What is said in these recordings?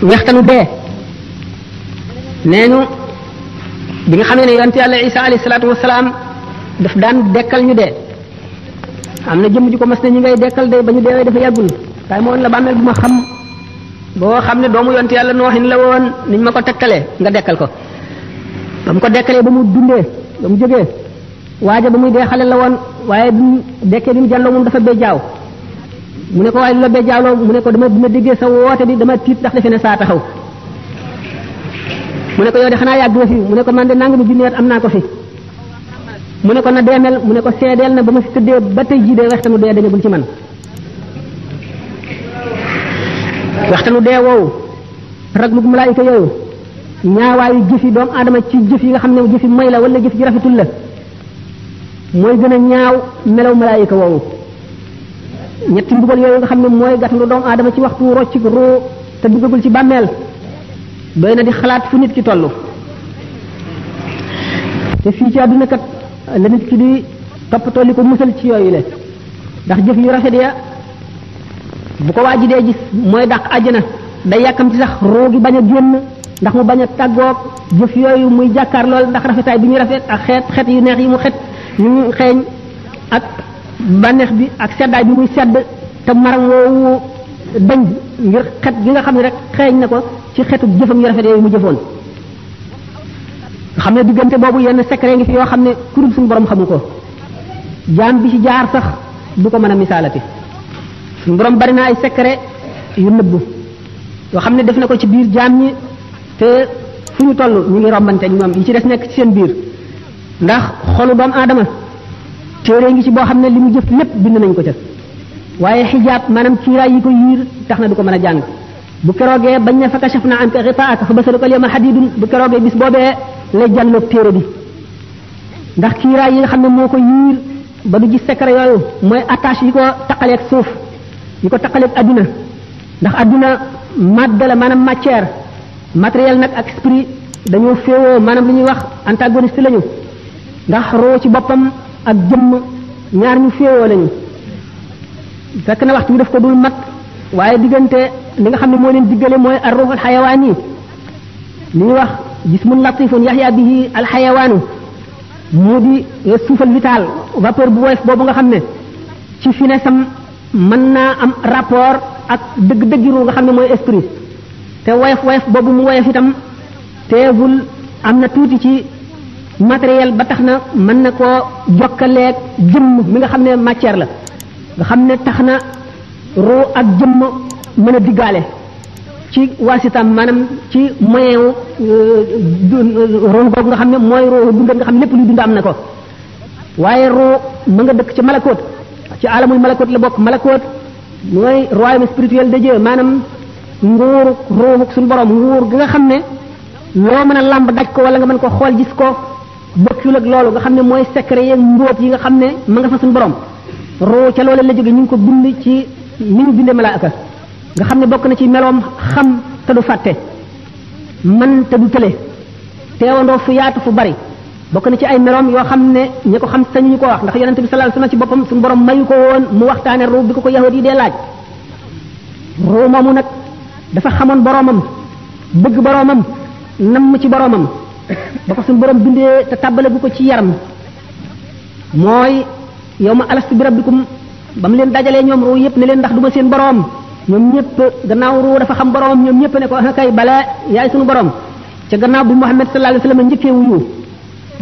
wextanu dee nee ñu bi nga xamee ne yonent yàlla Isa alayhi salaatu wasalaam daf daan dekkal ñu dee am na jëmm ji ko mas ne ñi ngay dekkal de ba ñu deewee dafa yàggul waaye moo woon la bàmmeel bu ma xam boo xam ne doomu yonent yàlla nooxin la woon niñ ma ko tegtalee nga dekkal ko ba mu ko dekkalee ba mu dundee ba mu jógee waaja ba muy dee xale la woon waaye bi mu dekkee bi mu jàlloo moom dafa bejjaaw mu ne ko waaye lu la bejjaawloo mu ne ko dama déggee sa woote bi dama tiit ndax defe ne saa taxaw mu ne ko yow de xanaa yàgg nga fi mu ne ko man de nangami junni at am naa ko fi mu ne ko na deemel mu ne ko seedeel na ba ma fi tëddee ba tey jii de waxtanu dee dañagul ci man waxtanu dee woowu raglug malaayika yooyu ñaawaayu jëfi doomu aadama ci jëf yi nga xam ne jëfi may la wala jëf ji rafetul la mooy gën a ñaaw melaw malaayika woowu ñetti mbugal yooyu nga xam ne mooy gàttandu doomu aadama ci waxtu rocc ruu te duggagul ci bàmmeel doy na di xalaat fu nit ki toll te fii ci àdduna kat la nit ki di toppatoo li ko musal ci yooyu le ndax jëf yu rafet ya bu ko waaji dee gis mooy dàq àjjana day yàkkam ci sax ruu gi bañ a génn ndax mu bañ a tàggoog jëf yooyu muy jàkkaar lool ndax rafetaay bi ñuy rafet ak xeet yu neex yi mu xet ñu xeeñ ak bànneex bi ak seddaay bi muy sedd te maram woowu dañ ngir xet gi nga xam ne rek xeeñ na ko ci xetu jëfam yu rafet yooyu mu jëfoon nga xam ne diggante boobu yenn secret ngi fi yoo xam ne kurub suñu borom xamu ko jaam bi ci jaar sax du ko mën a misaalati suñu borom bari na ay secret yu nëbbu yoo xam ne def na ko ci biir jaam ñi te fu ñu toll ñu ngi rombante ñoom yi ci des nekk ci seen biir ndax xolu doomu aadama téere ngi ci boo xam ne li mu jëf lépp bind nañ ko ca waaye xijaab maanaam kiiraay yi ko yiir tax na du ko mën a jàng bu keroogee bañ ne fa kashafna anka ghitaa'aka fa basaruka al-yawma hadiidun bu keroogee bis boobee lay jàlloog téere bi ndax kiiraay yi nga xam ne moo ko yiir ba du gis secret yooyu mooy attache yi ko taqaleeg suuf yi ko taqaleeg adduna ndax adduna madde la maanaam matière matériel nag ak esprit dañoo féewoo maanaam li ñuy wax antagoniste lañu ndax roo ci boppam ak jëmm ñaar ñu féewoo lañu fekk na waxtu bi daf ko dul mat waaye diggante li nga xam ne moo leen diggale mooy ar-ruhul xayawaan yi li ñuy wax jismun latifun yaxya bihi alxayawaanu mu di suufal vital vapeur bu woyof boobu nga xam ne ci finesam mën naa am rapport ak dëgg-dëggi ru nga xam ne mooy esprit te woyof boobu mu woyof itam teewul am na tuuti ci matériel ba tax na mën na koo jokkaleeg jëmm mi nga xam ne matière la nga xam ne tax na ruu ak jëmm mën a diggaale ci waasitam maanaam ci moyen wu ruu googu nga xam ne mooy ruu dund nga xam ne lépp luy dund am na ko waaye ruu ma nga dëkk ci malakoot ci alamul malakoot la bokk malakoot mooy royaume spirituel de Dieu maanaam nguur ruuxuk suñu borom nguur gi nga xam ne loo mën a làmb daj ko wala nga mën ko xool gis ko bokkul ak loolu nga xam ne mooy secret yeeg mbóot yi nga xam ne ma nga fa suñu borom ruu ca loolu la jóge ñu ngi ko bind ci ni ñu bindee malaaka nga xam ne bokk na ci meloom xam te du fàtte man te du tële teewandoo fu yaatu fu bari bokk na ci ay meloom yoo xam ne ñi ko xam sañu ñu ko wax ndax yonente bi sallallahu alayhi wasallam ci boppam suñu borom mayu ko woon mu waxtaane ruu bi ko yahud yi dee laaj ruu moomu nag dafa xamoon boromam bëgg boromam namm ci boromam ba ko suñu borom bindee te tàbbale bu ko ci yaram mooy yow ma alastu bi rabbikum ba mu leen dajalee ñoom ruu yëpp ne leen ndax du ma seen borom ñoom ñëpp gannaaw ruu dafa xam boromam ñoom ñëpp ne ko ah kay bala yaay suñu borom ca gannaaw bi Muhammad sallallahu alayhi wasallam njëkkee wuyu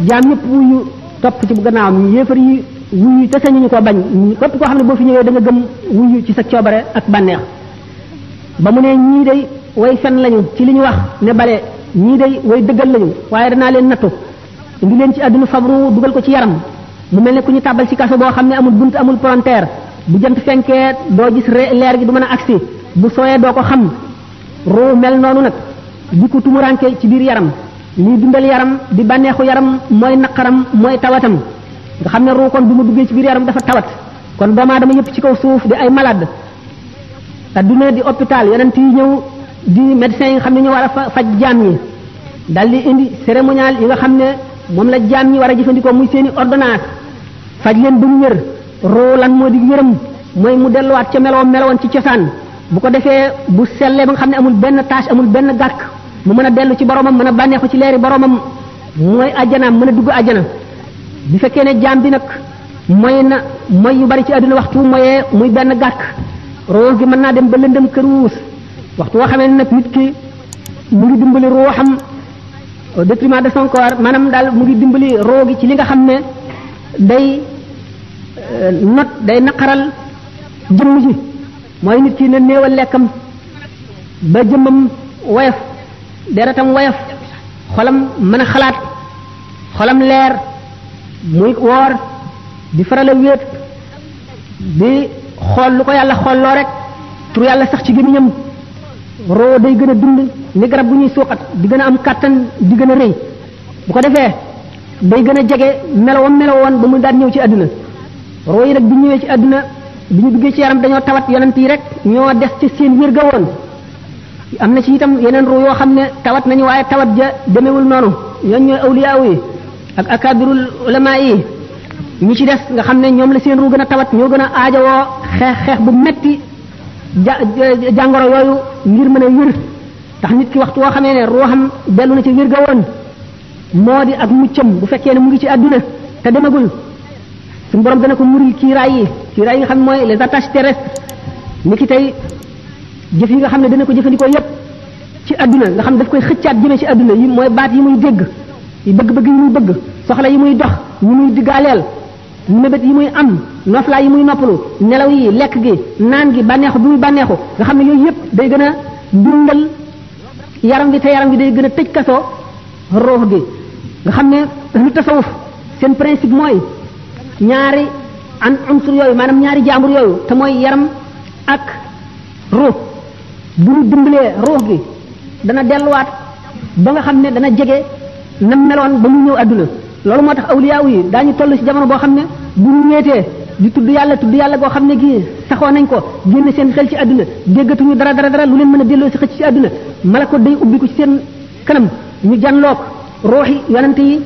jaam ñëpp wuyu topp ci bu gannaawam yéefar yi wuyu te sañu ñu ko bañ képp koo xam ne boo fi ñëwee da nga gëm wuyu ci sa coobare ak bànneex ba mu ne ñii day way fen lañu ci li ñu wax ne bale ñii day way dëggal lañu waaye danaa leen nattu indi leen ci àdduna fabru dugal ko ci yaram mu mel ne ku ñu tàbbal ci kaso boo xam ne amul bunt amul frontière bu jant fenkee doo gis leer gi du mën a agsi bu sooyee doo ko xam ruu mel noonu nag di ko tumuranke ci biir yaram lii dundal yaram di bànneexu yaram mooy naqaram mooy tawatam nga xam ne ruu kon bu mu duggee ci biir yaram dafa tawat kon doomu aadama yëpp ci kaw suuf di ay malade adduna di hôpital yonent yi ñëw di médecins yi nga xam ne ñu war a faj jaam ñi dal di indi cérémonial yi nga xam ne moom la jaam ñi war a jëfandikoo muy seeni ordonnance faj leen ba mu wér ruu lan moo di wéram mooy mu delluwaat ca melowoon ci cosaan bu ko defee bu sellee ba nga xam ne amul benn tâche amul benn gàkk mu mën a dellu ci boromam mën a bànneexu ci leeri boromam mooy àjjanaam mën a dugg àjjana. bu fekkee ne jaam bi nag mooy na mooy yu bari ci àdduna waxtu mooyee muy benn gàkk roo gi mën naa dem ba lëndëm këruus waxtu woo xamee nag nit ki mu ngi dimbali ruuxam au détriment de son corps maanaam daal mu ngi dimbali roo gi ci li nga xam ne day naqaral jëmm ji mooy nit ki ne néewal lekkam ba jëmmam woyof deretam woyof xolam mën a xalaat xolam leer muy woor di faral a wéet di xool lu ko yàlla xoolloo rek tur yàlla sax ci gémmiñam roo day gën a dund ni garab bu ñuy suuxat di gën a am kàttan di gën a rëy bu ko defee day gën a jege melowoon ba mu daan ñëw ci àdduna roo yi nag bi ñëwee ci àdduna bi ñu duggee ci yaram dañoo tawat yonent yi rek ñoo des ci seen wér ga woon am na ci itam yeneen roo yoo xam ne tawat nañu waaye tawat ja demewul noonu ñooñ ñooy awliyaaw yi ak akabirul ulama yi ñi ci des nga xam ne ñoom la seen ruu gën a tawat ñoo gën a aajowoo xeex bu metti jàngoro yooyu ngir mën a wér tax nit ki waxtu woo xamee ne ruuxam dellu na ci wér ga woon moo di ak muccam bu fekkee ne mu ngi ci àdduna te demagul suñu borom dana ko muril kiiraay yi nga xam ne mooy les attaches terrestres ni ki tey jëf yi nga xam ne dana ko jëfandikoo yépp ci àdduna nga xam ne daf koy xëccaat jëme ci àdduna yi mooy baat yi muy dégg yi bëgg-bëgg yi muy bëgg soxla yi muy dox yi muy diggaaleel mébét yi muy am noflaay yi muy noppalu nelaw yi lekk gi naan gi bànneexu bi muy bànneexu nga xam ne yooyu yépp day gën a dundal yaram gi te yaram gi day gën a tëj kasoo ruux gi nga xam ne lu tasawuf seen principe mooy ñaari unsur yooyu maanaam ñaari jaambur yooyu te mooy yaram ak ruux bu ñu dimbalee ruux gi dana delluwaat ba nga xam ne dana jege na meloon ba mu ñëw àdduna loolu moo tax awliyaaw yi daañu toll ci jamono boo xam ne bu ñu ñeetee di tudd yàlla goo xam ne gii saxoo nañ ko génn seen xel ci àdduna déggatuñu dara lu leen mën a delloo si xëcc ci àdduna malako day ubbi ko ci seen kanam ñu janloog ruuxi yonante yi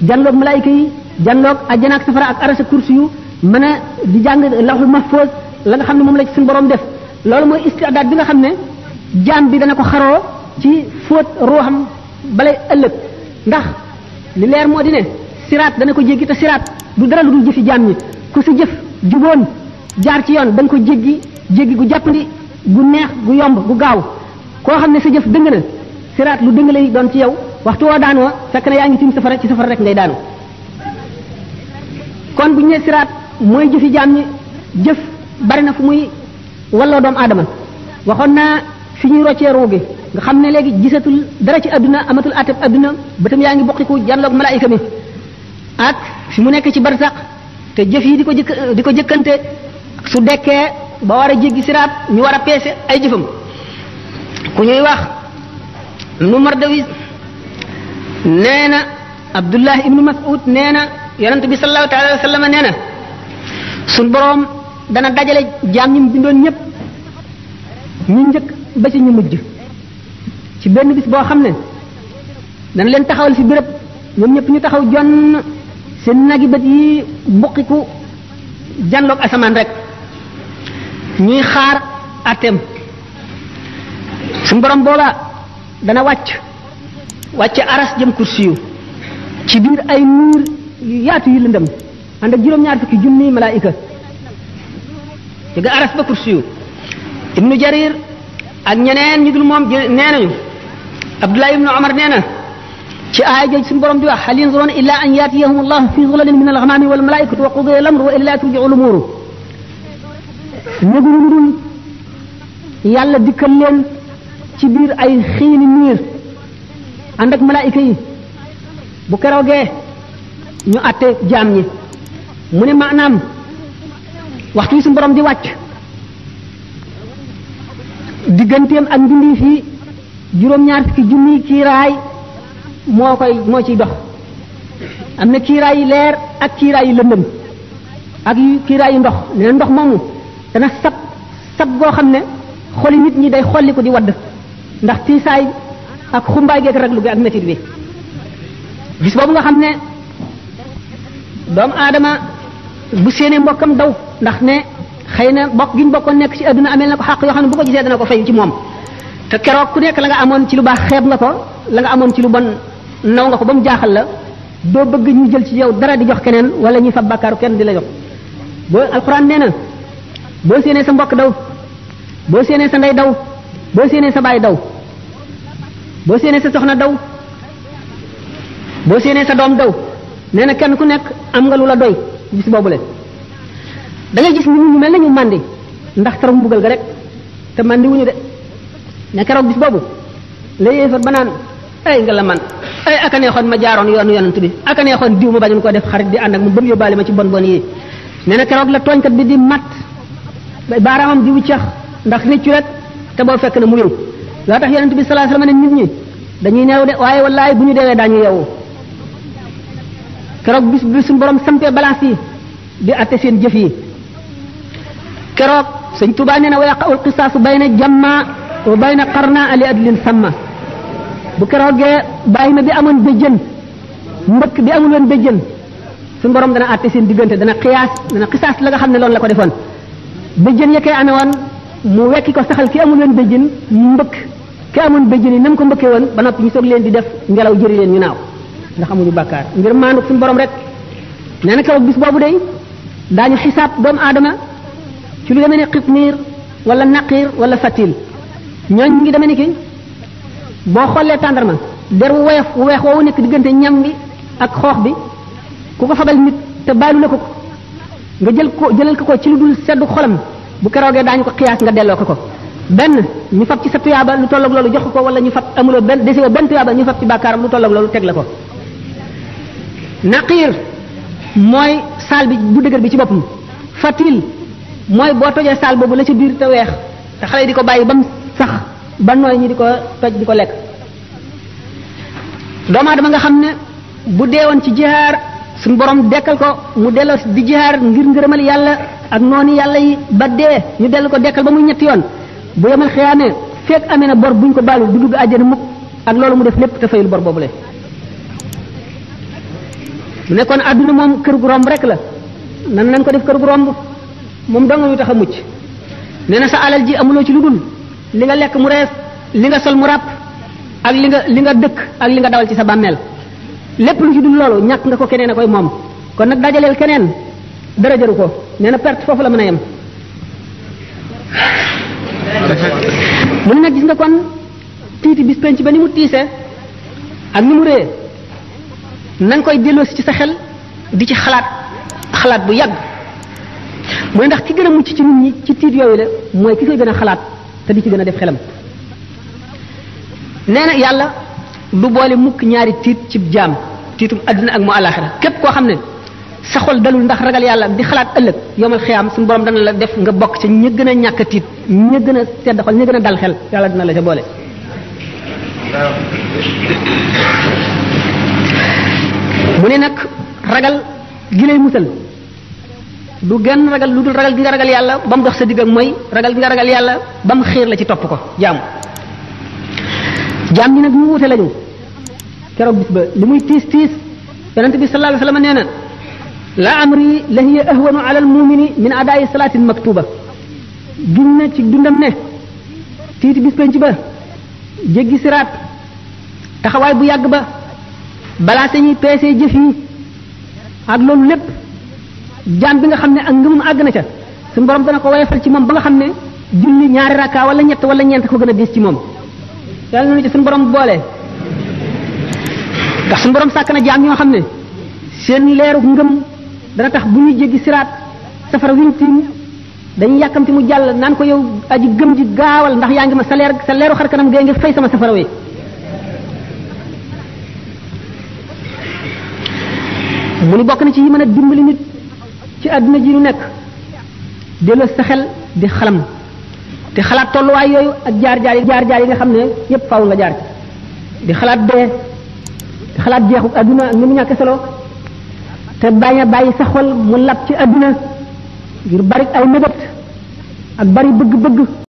janloog malaayika yi janloog àjjana ak safara ak arasa kursi yu mën a di jàng lawhul mahfuz la nga xam ne moom la ci suñu borom def loolu mooy istidaad bi nga xam ne jaam bi dana ko xaroo ci fóot ruuxam balay ëllëg ndax li leer moo di ne siraat dana ko jéggi te siraat du dara lu dul jëfi jaam ñi ku sa jëf juboon jaar ci yoon da nga ko jéggi gu jàppandi gu neex gu yomb gu gaaw koo xam ne sa jëf dëng na siraat lu dëng lay doon ci yow waxtu woo daanoo fekk na yaa ngi tiim safara ci safara rek ngay daanu kon bu ñu nee siraat mooy jëfi jaam ñi jëf bari na fu muy walloo doomu aadama waxoon naa fi ñuy roccee ruugi nga xam ne léegi gisatul dara ci àdduna amatul ateb àdduna bëtam yaa ngi bokkiku janloog malaayika mi ak fi mu nekk ci barsax te jëf yi di ko jëkkante su dekkee ba war a jéggi siraat ñu war a peese ay jëfam ku ñuy wax nu Mardawi nee na Abdullah ibnu Mas'ud nee na yonent bi sallallahu taala wa sallam nee na suñ boroom dana dajale jaam ñi mu bindoon ñëpp ñu njëkk ba ci ñu mujj ci benn bis boo xam ne dana leen taxawal fi béréb ñoom ñëpp ñu taxaw jonn seen nagi bët yi mbuqiku janloog asamaan rek ñuy xaar atem suñu borom booba dana wàcc aras jëm kursiyu ci biir ay nuur yu yaatu yu lëndëm ànd ak juróom-ñaar fukki junni malaayika jóge aras ba kursiyu ibnu jarir ak ñeneen ñu dul moom nee nañu abdullah ibnu omar nee na ci aaya jooju suñu borom di wax hal yanzuruna illa an yatiyahum allahu fi zulalin min al-ghamami wal malaikatu wa qudiya al-amru wa ila turji'u al-umur néguñu lu dul yàlla dikkal leen ci biir ay xiini niir ànd ak malaayika yi bu keroogee ñu àtte jaam ñi mu ne maanaam waxtu yi suñu borom di wàcc digganteem ak mbindi fi juróom-ñaar fukki junni kiiraay moo ciy dox am na kiiraay yi leer ak kiiraay yi lëndëm ak kiiraay yi ndox nee na ndox moomu dana sab goo xam ne xoli nit ñi day xolli ko di wadd ndax tiisaay ak xumbaay geek raglu gi ak métit bi bis boobu nga xam ne doomu aadama bu séenee mbokkam daw ndax ne xëy na bokk gi ñu bokkoon nekk ci àdduna amel na ko xàq yoo xam ne bu ko gisee dana ko fay ci moom te keroog ku nekk la nga amoon ci lu baax xeeb nga ko la nga amoon ci lu bon naw nga ko ba mu jaaxal la doo bëgg ñu jël ci yow dara di jox keneen wala ñuy fab bàkkaaru kenn di la jox boo alxuraan nee na boo séenee sa mbokk daw boo séenee sa ndey daw boo séenee sa baay daw boo séenee sa soxna daw boo séenee sa doom daw nee na kenn ku nekk am nga lu la doy bis boobu le da ngay gis nit ñu mel nañu màndi ndax keroog mbugal ga rek te màndi wuñu de ne keroog bis boobu la yéefar ba naan ay nga la man ay aka neexoon ma jaaroon yoonu yonent bi aka neexoon diw ma bañu ko def xarit di ànd ak mu bëm yóbbaale ma ci bon bon yi nee na keroog la tooñkat bi di mat baaraamam di wuccax ndax réccu rek te boo fekk na mu yow loo tax yonent bi sallallahu alayhi wasallam ne nit ñi dañuy neew de waaye wallaay bu ñu deewee daañu yeewu keroog bis bi suñu borom sampee balance yi di atte seen jëf yi keroog sëñ Tuubaa nee na wa yaqa'ul qisaasu bayna jamma wa bayna qarna li adlin samma bu keroogee bàyyi na bi amoon béjjën mbëkk bi amul woon béjjën suñu borom dana atte seen diggante dana xisaas la nga xam ne loolu la ko defoon béjjën ya koy amee woon mu wekki ko saxal ki amul woon béjjën mbëkk ki amoon béjjën yi nam ko mbëkkee woon ba noppi ñu soog leen di def ngelaw jëri leen ñu naaw ndax amuñu bàkkaar ngir maandu suñu borom rek nee na keroog bis boobu day daañu xisaab doomu aadama ci lu demee ne xitmiir wala naqiir wala fatil ñooñ ngi demee ni ki boo xoolee tàndarma der wu weex woowu nekk diggante ñam bi ak xoox bi ku ko fabal nit te baalu la ko nga jëlal ko ci lu dul seddu xolam bu keroogee daañu ko xiyaas nga delloo ko benn ñu fab ci sa tuyaaba lu tolloog loolu jox ko wala ñu fab amuloo benn desewoo benn tuyaaba ñu fab ci bàkkaaram lu tolloog loolu teg la ko naqiir mooy saal bi bu dëgër bi ci boppam fatil mooy boo tojee saal boobu la ci biir te weex te xale yi di ko bàyyi ba mu sax ba nooy ñi di ko toj di ko lekk doomu aadama nga xam ne bu deewoon ci jihaar suñu borom dekkal ko mu delloo di jihaar ngir ngërëmal yàlla ak noonu yàlla yi ba dee ñu dellu ko dekkal ba muy ñetti yoon bu yemal xiyaamee fekk amee na bor buñ ko baalu du dugg àjjana mukk ak loolu mu def lépp te fayul bor boobule mu nekkoon àdduna moom kër gu romb rek la nan nañ ko def kër gu romb moom dong ñu tax a mucc nee na sa alal ji amuloo ci lu dul li nga lekk mu rees li nga sol mu ràpp ak li nga dëkk ak li nga dawal ci sa bàmmeel lépp lu ci dul loolu ñàkk nga ko keneen a koy moom kon nag dajaleel keneen dara jëru ko nee na perte foofu la mën a yem mu ne nag gis nga kon tiiti bis penc ba ni mu tiisee ak ni mu réyee na nga koy delloosi ci sa xel di ci xalaat bu yàgg mooy ndax ki gën a mucc ci nit ñi ci tiit yooyu la mooy ki koy gën a xalaat te di ci gën a def xelam nee na yàlla du boole mukk ñaari tiit ci jaam tiitum àdduna ak mu àllaaxira képp koo xam ne sa xol dalul ndax ragal yàlla di xalaat ëllëg yomal xiyaam suñu borom dana la def nga bokk ci ñi gën a ñàkk a tiit ñi gën a sedd xol ñi gën a dal xel yàlla dina la ca boole mu ne nag ragal gi lay musal du genn ragal lu dul ragal gi nga ragal yàlla ba mu dox sa digg ak mooy ragal gi nga ragal yàlla ba mu xiir la ci topp ko jaam ñi nag ñu wute lañu keroog bis ba li muy tiis tiis yonente bi sallallahu alayhi wasallam nee na la amri la hiya ahwanu ala al mumini min adaayi salaatin maktuba giñ na ci dundam ne tiiti bis penc ba jéggi siraat taxawaay bu yàgg ba balaa sañuy peesee jëf yi ak loolu lépp jaam bi nga xam ne ak ngëmum àgg na ca suñu borom dana ko woyofal ci moom ba nga xam ne julli ñaari rakka wala ñett wala ñeent ko gën a diis ci moom yàlla nañu ci suñu borom boole ndax suñu borom sàkk na jaam ñoo xam ne seen leeru ngëm dana tax bu ñuy jéggi siraat safara wiñ tiim dañuy yàkkamti mu jàll naan ko yow aji gëm ji gaawal ndax yaa ngi ma sa leeru xar kanam gee ngi fay sama safara wi mu ni bokk na ci yi mën a dimbali nit ci àdduna ji nu nekk delloo sa xel di xalam te xalaat tolluwaay yooyu ak jaar-jaar yi nga xam ne yépp faaw nga jaar ci di xalaat dee di xalaat jeexu àdduna ak ni mu ñàkk solo te bañ a bàyyi sa xol mu lab ci àdduna ngir bari ay mébét ak bari bëgg-bëgg